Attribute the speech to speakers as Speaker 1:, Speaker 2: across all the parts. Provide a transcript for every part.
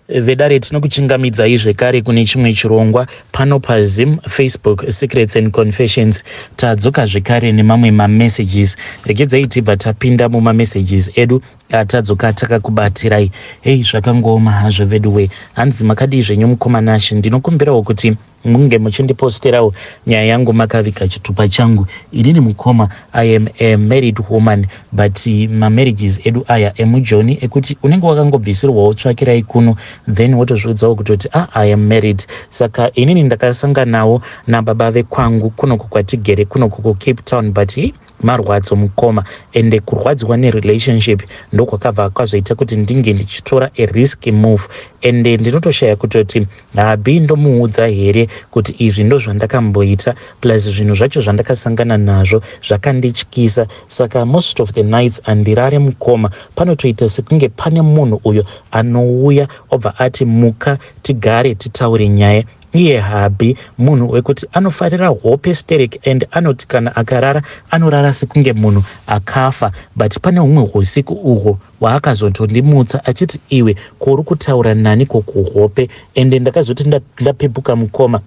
Speaker 1: Vedare, tinokuchingamidzai zvekare kune chimwe chirongwa pano paZim Facebook Secrets and Confessions. Tadzoka zvekare nemamwe mamessages. Regedzai tibva tapinda mumamessages edu atadzoka takakubatirai. Hei, zvakangooma hazvo veduwe. Hanzi, "Makadii zvenyu mukoma Nashe? Ndinokumbirawo kuti munge muchindiposterawo nyaya yangu makaviga chitupa changu. Inini mukoma, I am a married woman, but mamarriages edu aya emujoni ekuti unenge wakangobvisirwawo tsvakirai kuno, then wotozviudzawo kutoti, 'Ah, I am married.' Saka inini ndakasanganawo nababa vekwangu kunoku kwatigere kunoku kuCape Town, but marwadzo mukoma, ende kurwadziwa nerelationship ndokwakabva kwazoita kuti ndinge ndichitora a risk move. Ende ndinotoshaya kutoti hubby ndomuudza here kuti izvi ndo zvandakamboita, plus zvinhu zvacho zvandakasangana nazvo zvakandityisa. Saka most of the nights handirare mukoma. Panotoita sekunge pane munhu uyo anouya obva ati, 'Muka tigare titaure nyaya.' Iye hubby munhu wekuti anofarira hope sterek, and anoti kana akarara anorara sekunge munhu akafa. But pane humwe usiku uhwo hwaakazotondimutsa achiti, 'Iwe, kuri kutaura nani kokuhope?' Ende ndakazoti ndapepuka mukoma,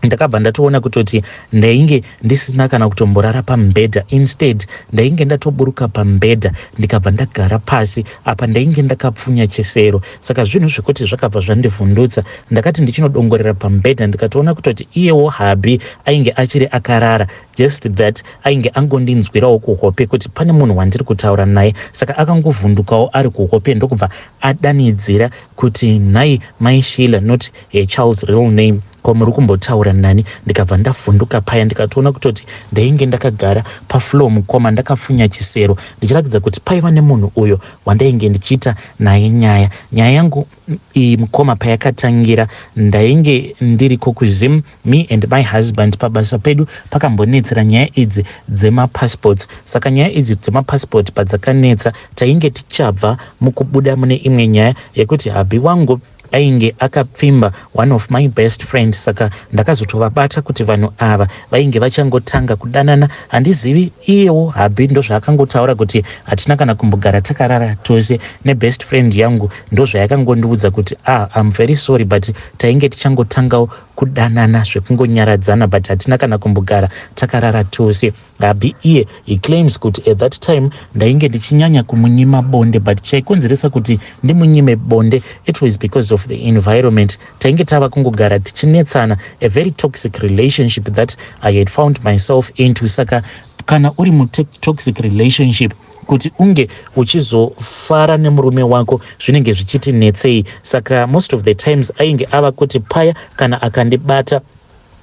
Speaker 1: ndakabva ndatoona kutoti ndainge ndisina kana kutomborara pamubhedha. Instead ndainge ndatoburuka pamubhedha, ndikabva ndagara pasi. Apa ndainge ndakapfunya chisero. Saka zvinhu zvekuti zvakabva zvandivhundutsa. Ndakati ndichinodongorera pamubhedha, ndikatoona kutoti iyewo hubby ainge achiri akarara, just that ainge angondinzwirawo kuhope kuti pane munhu wandiri kutaura naye. Saka akangovhundukawo ari kuhope, ndokubva adanidzira kuti, 'Nhai mai Sheila,' not her child's real name, 'ko muri kumbotaura nani?' Ndikabva ndavhunduka paya, ndikatoona kutoti ndainge ndakagara pafloor mukoma, ndakapfunya chisero, ndichiratidza kuti paiva nemunhu uyo wandainge ndichiita naye nyaya. Nyaya yangu iyi mukoma, payakatangira, ndainge ndiriko kuZim, me and my husband. Pabasa pedu pakambonetsera nyaya idzi dzemapassports. Saka nyaya idzi dzemapassport padzakanetsa, tainge tichabva mukubuda mune imwe nyaya yekuti hubby wangu ainge akapfimba one of my best friend. Saka ndakazotovabata kuti vanhu ava vainge vachangotanga kudanana. Handizivi, iyewo hubby ndozvaakangotaura kuti hatina kana kumbogara takarara tose nebest friend yangu. Ndozvayakangondiudza kuti, 'Ah, I'm very sorry, but tainge tichangotangawo kudanana zvekungonyaradzana, but hatina kana kumbogara takarara tose.' Hubby iye, he claims kuti at that time ndainge ndichinyanya kumunyima bonde, but chaikonzeresa kuti ndimunyime bonde, it was because of the environment. Tainge tava kungogara tichinetsana, a very toxic relationship that I had found myself into. Saka kana uri mutoxic relationship, kuti unge uchizofara nemurume wako zvinenge zvichiti netsei. Saka most of the times ainge ava kuti paya kana akandibata,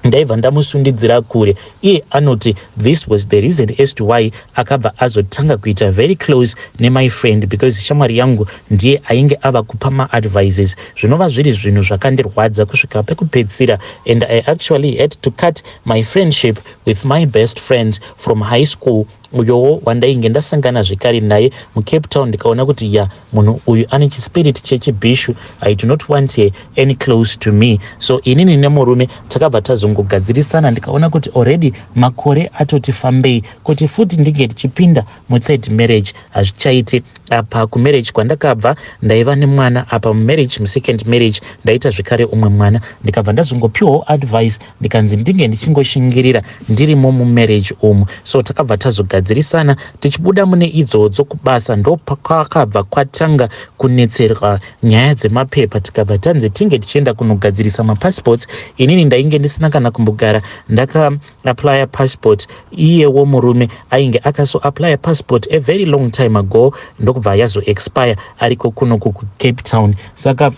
Speaker 1: ndaibva ndamusundidzira kure. Iye anoti this was the reason as to why akabva azotanga kuita very close nemy friend, because shamwari yangu ndiye ainge ava kupa maadvices, zvinova zviri zvinhu zvakandirwadza kusvika pekupedzisira. And I actually had to cut my friendship with my best friend from high school, uyowo wandainge ndasangana zvekare naye muCape Town, ndikaona kuti ya, munhu uyu ane chispirit chechibhishu. I do not want her any close to me. So inini nemurume takabva tazongogadzirisana. Ndikaona kuti already makore atoti fambei, kuti futi ndinge ndichipinda muthird marriage hazvichaiti. Apa kumarriage kwandakabva ndaiva nemwana, apa mumarriage, musecond marriage, ndaita zvekare umwe mwana. Ndikabva ndazongopiwawo advice, ndikanzi ndinge ndichingoshingirira ndirimo mumarriage umu. So takabva tazogadzirisana. Tichibuda mune idzodzo kubasa, ndopakwakabva kwatanga kunetserwa nyaya dzemapepa. Tikabva tanzi tinge tichienda kunogadzirisa mapassports. Inini ndainge ndisina kana kumbogara ndakaapplya passport. Iyewo murume ainge akasoapplya passport a very long time ago, ndokubva yazoexpire ariko kunoku kuCape Town. Saka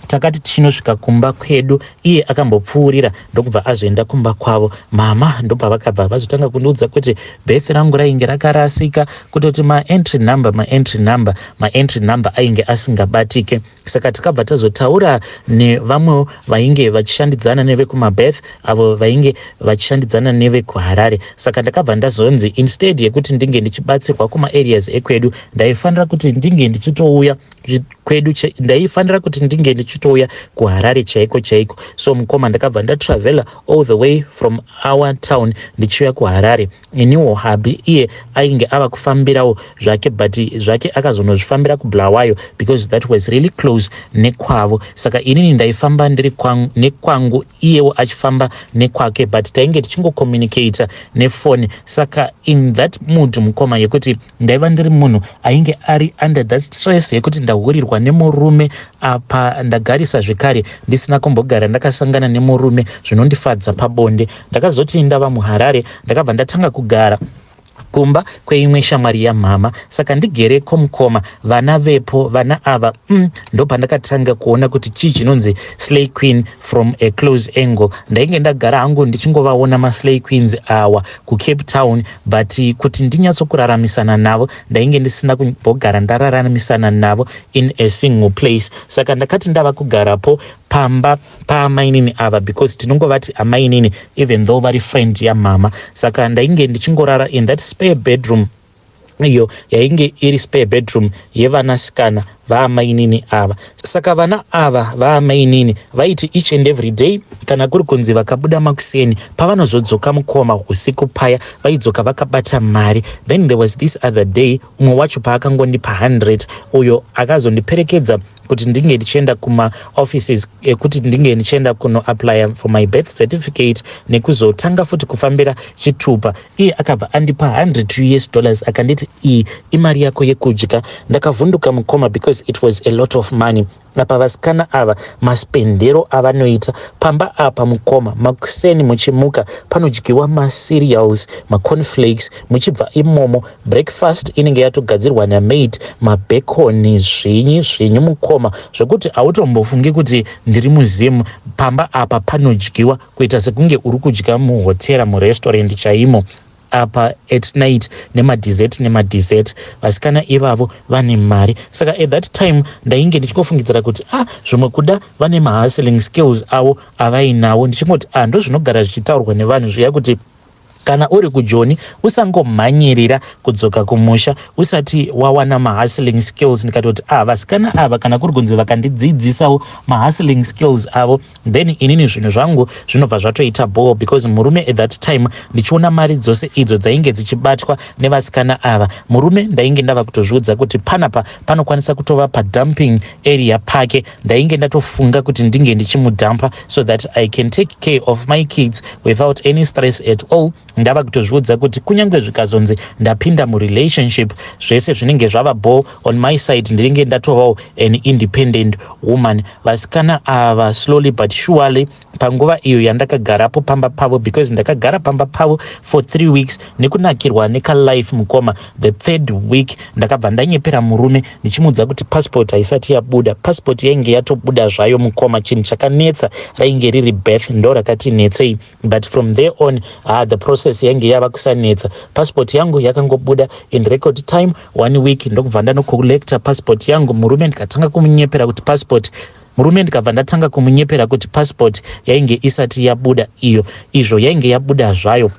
Speaker 1: takati tichinosvika kumba kwedu, iye akambopfuurira, ndokubva azoenda kumba kwavo. Mama ndobva vakabva vazotanga kundiudza kuti birth rangu rainge rakarasika, kutoti maentry number, maentry number, maentry number ainge asingabatike. Saka tikabva tazotaura nevamwewo vainge vachishandidzana nevekumabirth, avo vainge vachishandidzana nevekuHarare. Saka ndakabva ndazonzi instead yekuti ndinge ndichibatsirwa kumaareas ekwedu, ndaifanira kuti ndinge ndichitouya kwedu, ndaifanira kuti ndinge ndichitouya kuHarare chaiko chaiko. So mukoma, ndakabva ndatravela all the way from our town ndichiuya kuHarare. Iniwo hubby iye ainge ava kufambirawo zvake, but zvake akazonozvifambira kuBulawayo because that was really close. close nekwavo. Saka inini ndaifamba ndiri nekwangu, iyewo achifamba nekwake, but tainge tichingocommunicata nefoni. Saka in that mood, mukoma, yekuti ndaiva ndiri munhu ainge ari under that stress yekuti ndahurirwa nemurume, apa ndagarisa zvekare ndisina kumbogara ndakasangana nemurume zvinondifadza pabonde. Ndakazoti ndava muHarare, ndakabva ndatanga kugara kumba kweimwe shamwari yamhama. Saka ndigereko, mukoma, vana vepo, vana ava, ndopandakatanga kuona kuti chii chinonzi slay queen from a close angle. Ndainge ndagara hangu ndichingovaona maslay queens awa kuCape Town, but kuti ndinyatsokuraramisana navo, ndainge ndisina kumbogara ndararamisana navo in a single place. Saka ndakati ndava kugarapo pamba paamainini ava, because tinongovati amainini even though vari friend yamama. Saka ndainge ndichingorara in that spare bedroom, iyo yainge iri spare bedroom yevanasikana vaamainini ava. Saka vana ava vaamainini vaiti each and every day, kana kuri kunzi vakabuda makuseni, pavanozodzoka, mukoma, usiku paya, vaidzoka vakabata mari. Then there was this other day, umwe wacho paakangondipa 100, uyo akazondiperekedza kuti ndinge ndichienda kumaoffices ekuti ndinge ndichienda kunoapplya for my birth certificate nekuzotanga futi kufambira chitupa. Iye akabva andipa $100, akanditi, "Iyi imari yako yekudya." Ndakavhunduka, mukoma, because it was a lot of money. Apa vasikana ava, maspendero avanoita pamba apa, mukoma, makuseni muchimuka panodyiwa macereals, macornflakes. Muchibva imomo, breakfast inenge yatogadzirwa namaid, mabacon, zvinyi zvinyu, mukoma, zvekuti hautombofungi kuti ndiri muZim. Pamba apa panodyiwa kuita sekunge uri kudya muhotera, murestaurant chaimo. Apa at night nemadessert, nemadessert. Vasikana ivavo vane mari. Saka at that time ndainge ndichingofungidzira kuti, ah, zvimwe kuda vane mahustling skills avo avainawo. Ndichingoti, ah, ndo zvinogara zvichitaurwa nevanhu zviya kuti kana uri kuJoni, usangomhanyirira kudzoka kumusha usati wawana mahustling skills. Ndikatoti, ah, vasikana ava, kana kuri kunzi vakandidzidzisawo mahustling skills avo, then inini zvinhu zvangu zvinobva zvatoita ball, because murume at that time, ndichiona mari dzose idzo dzainge dzichibatwa nevasikana ava, murume ndainge ndava kutozviudza kuti panapa panokwanisa kutova padumping area pake. Ndainge ndatofunga kuti ndinge ndichimudhampa so that I can take care of my kids without any stress at all. Ndava kutozviudza kuti kunyange zvikazonzi ndapinda murelationship, zvese zvinenge zvava ball on my side, ndinenge ndatovawo an independent woman. Vasikana ava, slowly but surely, panguva iyo yandakagarapo pamba pavo, because ndakagara pamba pavo for 3 weeks nekunakirwa nekalife, mukoma, the third week ndakabva ndanyepera murume ndichimuudza kuti passport haisati yabuda. Passport yainge yatobuda zvayo, mukoma. Chinhu chakanetsa rainge riri birth, ndo rakati netsei, but from there on, the process yainge yava kusanetsa. Passport yangu yakangobuda in record time, one week. Ndokubva ndanocollecta passport yangu. Murume ndikabva ndatanga kumunyepera kuti passport yainge isati yabuda iyo, izvo yainge yabuda zvayo.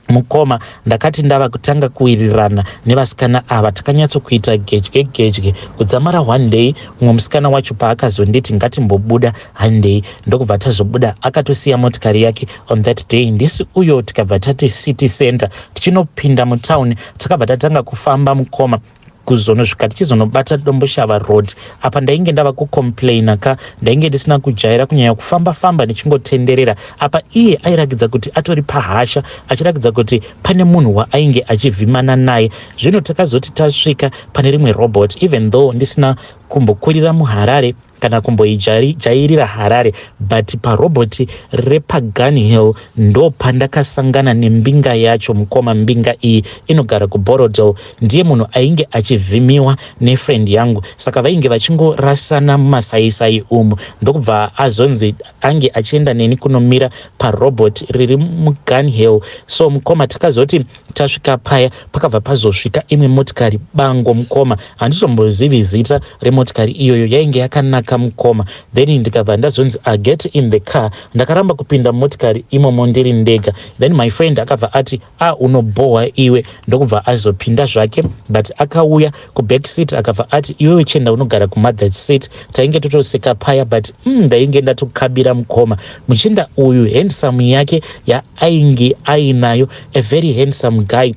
Speaker 1: Mukoma, ndakati ndava kutanga kuwirirana nevasikana ava, takanyatsokuita gedye gedye kudzamara one day mumwe musikana wacho paakazonditi, "Ngatimbobuda handei." Ndokubva tazobuda. Akatosiya motikari yake on that day ndisi uyo. Tikabva tati city center, tichinopinda mutauni. Takabva tatanga kufamba, mukoma, kuzonosvika tichizonobata Domboshava Road. Apa ndainge ndava kucomplaina ka, ndainge ndisina kujaira kunyanya kufamba famba ndichingotenderera. Apa iye airakidza kuti atori pahasha, achirakidza kuti pane munhu waainge achivhimana naye. Zvino takazoti tasvika pane rimwe robot, even though ndisina kumbokurira muHarare kana kumboijairira Harare, but parobhoti repaGunhill ndo pandakasangana nembinga yacho, mukoma. Mbinga iyi inogara kuBorrowdale. Ndiye munhu ainge achivhimiwa nefriend yangu, saka vainge vachingorasana mumasaisai umu. Ndokubva azonzi ange achienda neni kunomira parobot riri muGunhill. So, mukoma, takazoti tasvika paya, pakabva pazosvika imwe motikari bango. Mukoma, handitombozivi zita remotikari iyoyo. Yainge yakanaka, mukoma. Then ndikabva ndazonzi, "Get in the car." Ndakaramba kupinda mumotikari imomo ndiri ndega. Then my friend akabva ati, "A ah, unobhohwa iwe." Ndokubva azopinda zvake, but akauya kuback seat, akabva ati, "Iwewe chienda unogara kumother seat." Tainge totoseka paya, but ndainge ndatokabira, mukoma. Muchinda uyu, handsome yake yaainge ainayo, a very handsome guy.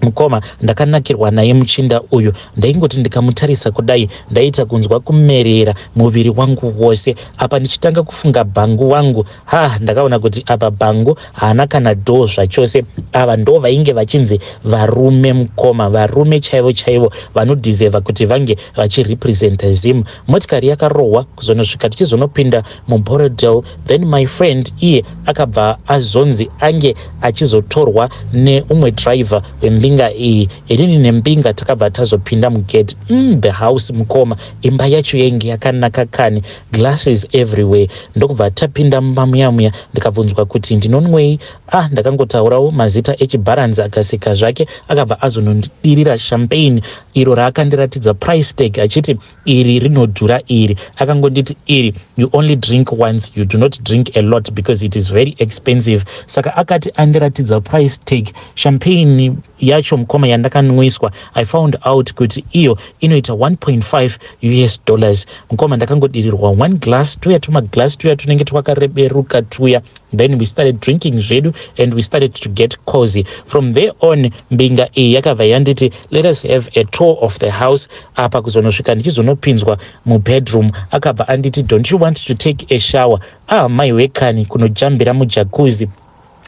Speaker 1: Mukoma, ndakanakirwa naye muchinda uyu. Ndaingoti ndikamutarisa kudai, ndaiita kunzwa kumerera muviri wangu wose. Apa ndichitanga kufunga bhangu wangu. Ha, ndakaona kuti apa bhangu haana kana dhoo zvachose. Ava ndo vainge vachinzi varume, mukoma, varume chaivo chaivo vanodhizevha kuti vange vachirepresenta Zim. Motikari yakarohwa kuzonosvika tichizonopinda muBorrowdale. Then my friend iye akabva azonzi ange achizotorwa neumwe driver wembinga iyi. Inini nembinga takabva tazopinda mugate. The house, mukoma, imba yacho yainge yakanaka kani, glasses everywhere. Ndokubva tapinda mumba muya muya, ndikabvunzwa kuti ndinonwei. Ah, ndakangotaurawo mazita echibharanzi, akaseka zvake, akabva azonondidirira champagne iro raakandiratidza price tag achiti iri rinodhura iri. Akangonditi iri you only drink once, you do not drink a lot because it is very expensive. Saka akati andiratidza price tag, champagne yacho, mukoma, yandakanwiswa, I found out kuti iyo inoita 1.5 US dollars. Mukoma, ndakangodirirwa one glass, tuya tumaglass tuya tunenge twakareberuka tuya. Then we started drinking zvedu and we started to get cozy. From there on, mbinga iyi yakabva yanditi, "Let us have a tour of the house." Apa kuzonosvika ndichizonopinzwa mubedroom, akabva anditi, "Don't you want to take a shower?" Ah, mai wekani, kunojambira mujacuzzi.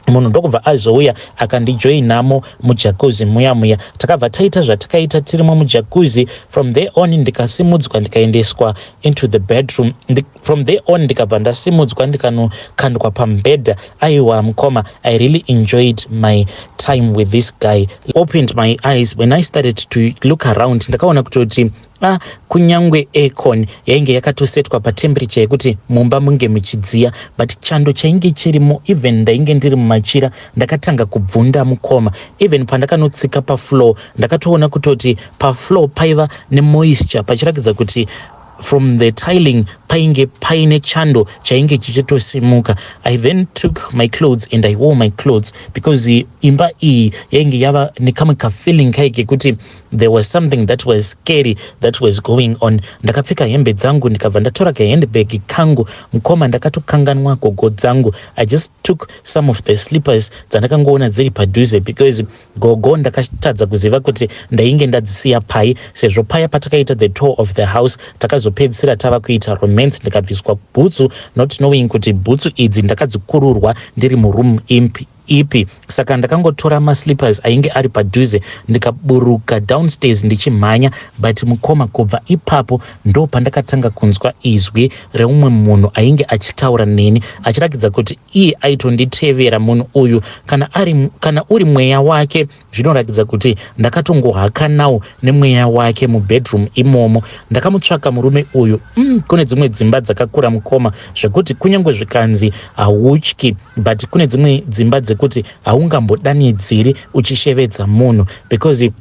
Speaker 1: Munhu ndokubva azouya akandijoinamo mujacuzzi muya muya. Takabva taita zvatakaita tirimo mujacuzzi. From there on, ndikasimudzwa ndikaendeswa into the bedroom. From there on, ndikabva ndasimudzwa ndikanokandwa pamubhedha. Aiwa mukoma, I really enjoyed my time with this guy. Opened my eyes when I started to look around, ndakaona kutoti, ah, kunyangwe aircon yainge yakatosetwa patemperature yekuti mumba munge muchidziya, but chando chainge chirimo, even ndainge ndiri mumachira, ndakatanga kubvunda, mukoma. Even pandakanotsika pafloor, ndakatoona kutoti pafloor paiva nemoisture, pachiratidza kuti from the tiling painge paine chando chainge chichitosimuka. I then took my clothes and I wore my clothes because imba iyi yainge yava nekamwe kafeeling kai kekuti there was something that was scary that was going on. Ndakapfeka hembe dzangu, ndikabva ndatora kahandbag kangu. Mukoma, ndakatokanganwa gogo dzangu. I just took some of the slippers dzandakangoona dziri padhuze because gogo ndakatadza kuziva kuti ndainge ndadzisiya pai, sezvo paya patakaita the tour of the house takazopedzisira tava kuita romance, ndikabviswa bhutsu, not knowing kuti bhutsu idzi ndakadzikururwa ndiri muroom impi ipi. Saka ndakangotora maslippers ainge ari padhuze, ndikaburuka downstairs ndichimhanya. But mukoma, kubva ipapo ndo pandakatanga kunzwa izwi reumwe munhu ainge achitaura neni, achirakidza kuti iye aitonditevera. Munhu uyu, kana uri mweya wake, zvinoratidza kuti ndakatongohakanawo nemweya wake mubedroom imomo. Ndakamutsvaka murume uyu. Kune dzimwe dzimba dzakakura, mukoma, zvekuti kunyange zvikanzi hautyi, but kune dzimwe dzimba dzekuti haungambodanidziri uchishevedza munhu, because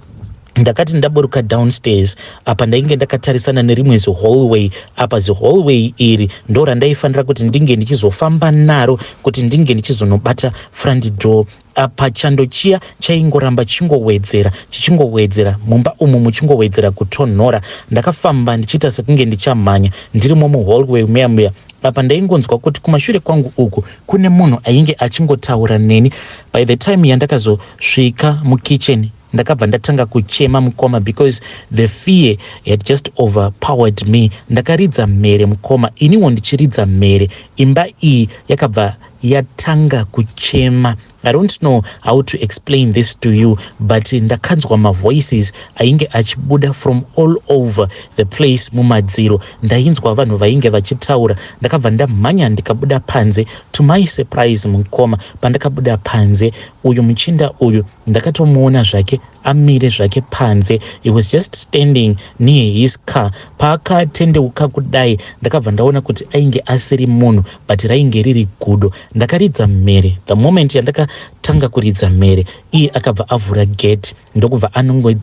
Speaker 1: ndakati ndaburuka downstairs, apa ndainge ndakatarisana nerimwe zihallway. Apa zihallway iri ndo randaifanira kuti ndinge ndichizofamba naro kuti ndinge ndichizonobata front door. Apa chando chiya chaingoramba chingowedzera, chichingowedzera mumba umu, muchingowedzera kutonhora. Ndakafamba ndichiita sekunge ndichamhanya ndirimo muhallway muya muya. Apa ndaingonzwa kuti kumashure kwangu uku kune munhu ainge achingotaura neni. By the time yandakazosvika mukitchen, ndakabva ndatanga kuchema, mukoma, because the fear had just overpowered me. Ndakaridza mhere, mukoma. Iniwo ndichiridza mhere, imba iyi yakabva yatanga kuchema. I don't know how to explain this to you, but ndakanzwa mavoices ainge achibuda from all over the place. Mumadziro ndainzwa vanhu vainge vachitaura. Ndakabva ndamhanya ndikabuda panze. To my surprise, mukoma, pandakabuda panze, uyu muchinda uyu ndakatomuona zvake amire zvake panze. He was just standing near his car. Paakatendeuka kudai, ndakabva ndaona kuti ainge asiri munhu, but rainge riri gudo. Ndakaridza mhere. The moment yandakatanga kuridza mhere, iye akabva avhura gate, ndokubva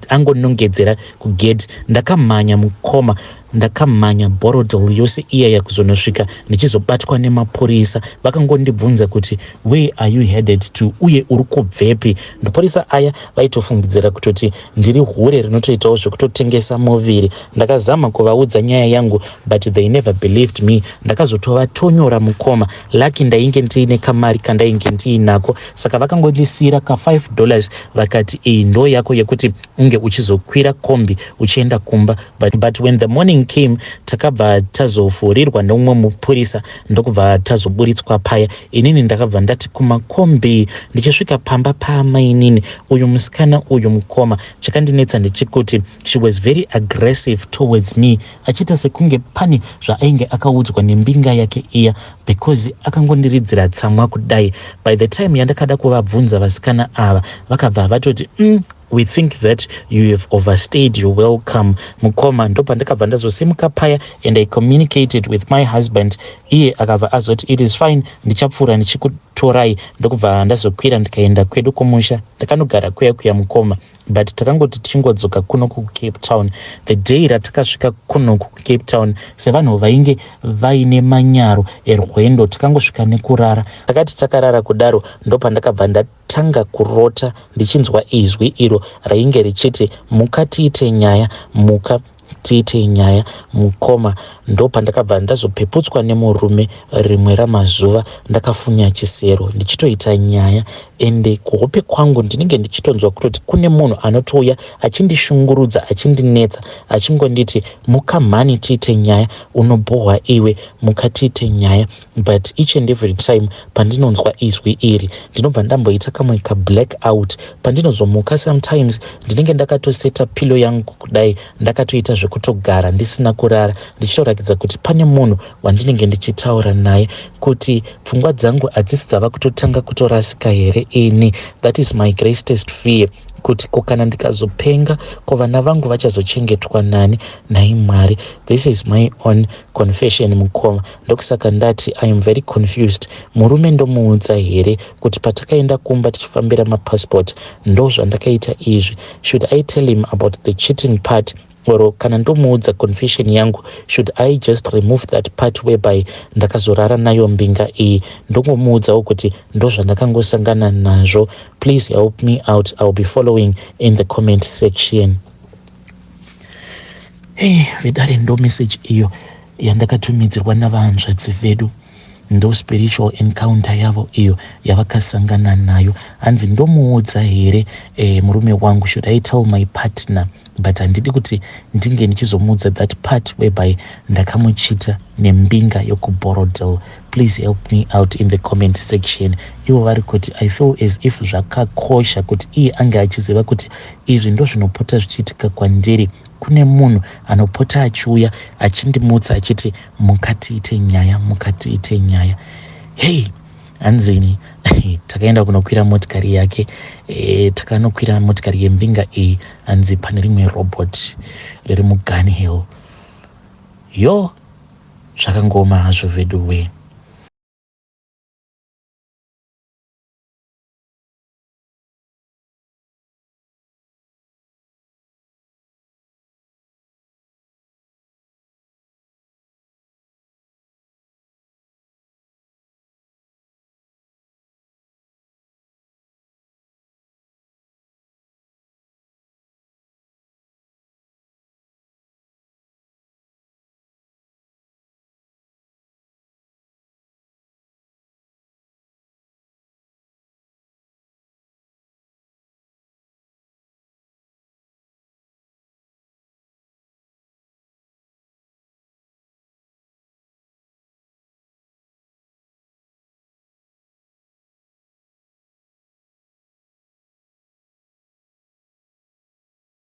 Speaker 1: angonongedzera kugate. Ndakamhanya, mukoma. Ndakamhanya Borrowdale yose iyaya kuzonosvika ndichizobatwa nemapurisa. Vakangondibvunza kuti where are you headed to uye uri kubvepi. Mapurisa aya vaitofungidzira kutoti ndiri hure rinotoitawo zvekutotengesa muviri. Ndakazama kuvaudza nyaya yangu but they never believed me. Ndakazotovatonyora mukoma. Lucky ndainge ndiine kamari kandainge ndiinako saka vakangondisiira ka $5 vakati iyi ndo yako yekuti unge uchizokwira kombi uchienda kumba. But when the morning came takabva tazofurirwa neumwe mupurisa ndokubva tazoburitswa paya. Inini ndakabva ndati kumakombi ndichisvika pamba paamainini uyu musikana uyu mukoma. Chakandinetsa ndechekuti she was very aggressive towards me achiita sekunge pane zvaainge akaudzwa nembinga yake iya because akangondiridzira tsamwa kudai. By the time yandakada kuvabvunza vasikana ava vakabva vatoti we think that you have overstayed your welcome mukoma. Ndopandakabva ndazosimuka paya and I communicated with my husband. Iye akabva azoti it is fine, ndichapfuura ndichikutorai. Ndokubva ndazokwira ndikaenda kwedu kumusha, ndakanogara kuya kuya mukoma. But takangoti tichingodzoka kuno kuCape Town, the day ratakasvika kuno kuCape Town, sevanhu vainge vaine manyaro erwendo, takangosvika nekurara. Takati takarara kudaro ndopandakabva ndatanga kurota ndichinzwa izwi iro rainge richiti muka tiite nyaya, muka tiite nyaya mukoma. Ndopandakabva ndazopeputswa nemurume rimwe ramazuva ndakafunya chisero ndichitoita nyaya. Ende kuhope kwangu ndinenge ndichitonzwa kutoti kune munhu anotouya achindishungurudza, achindinetsa, achingonditi muka mhani tiite nyaya, unobhohwa iwe, muka tiite nyaya. But each and every time pandinonzwa izwi iri ndinobva ndamboita kamwe kablack out. Pandinozomuka sometimes ndinenge ndakatoseta pillow yangu kudai, ndakatoita zvekutogara ndisina kurara, ndichitoratidza kuti pane munhu wandinenge ndichitaura naye, kuti pfungwa dzangu hadzisi dzava kutotanga kutorasika here ini. That is my greatest fear, kuti ko kana ndikazopenga, ko vana vangu vachazochengetwa nani nhai Mwari? This is my own confession mukoma. Ndokusaka ndati I am very confused. Murume ndomuudza here kuti patakaenda kumba tichifambira mapassport ndo zvandakaita izvi? Should I tell him about the cheating part, or kana ndomuudza confession yangu, should I just remove that part whereby ndakazorara nayo mbinga iyi, ndongomuudzawo kuti ndo zvandakangosangana nazvo? Please help me out. I will be following in the comment section. Hey vedare, ndo message iyo yandakatumidzirwa navahanzvadzi vedu. Ndo spiritual encounter yavo iyo yavakasangana nayo. Hanzi ndomuudza here murume wangu? Should I tell my partner? But handidi kuti ndinge ndichizomuudza that part whereby ndakamuchita nembinga yokuBorrowdale. Please help me out in the comment section. Ivo vari kuti I feel as if zvakakosha kuti iye ange achiziva kuti izvi ndo zvinopota zvichiitika kwandiri. Kune munhu anopota achiuya achindimutsa achiti mukatiite nyaya, mukatiite nyaya. Hei, hanzini takaenda kunokwira motikari yake, takanokwira motikari yembinga iyi, hanzi pane rimwe robot riri muGunhill. Yo, zvakangoma hazvo vedu we.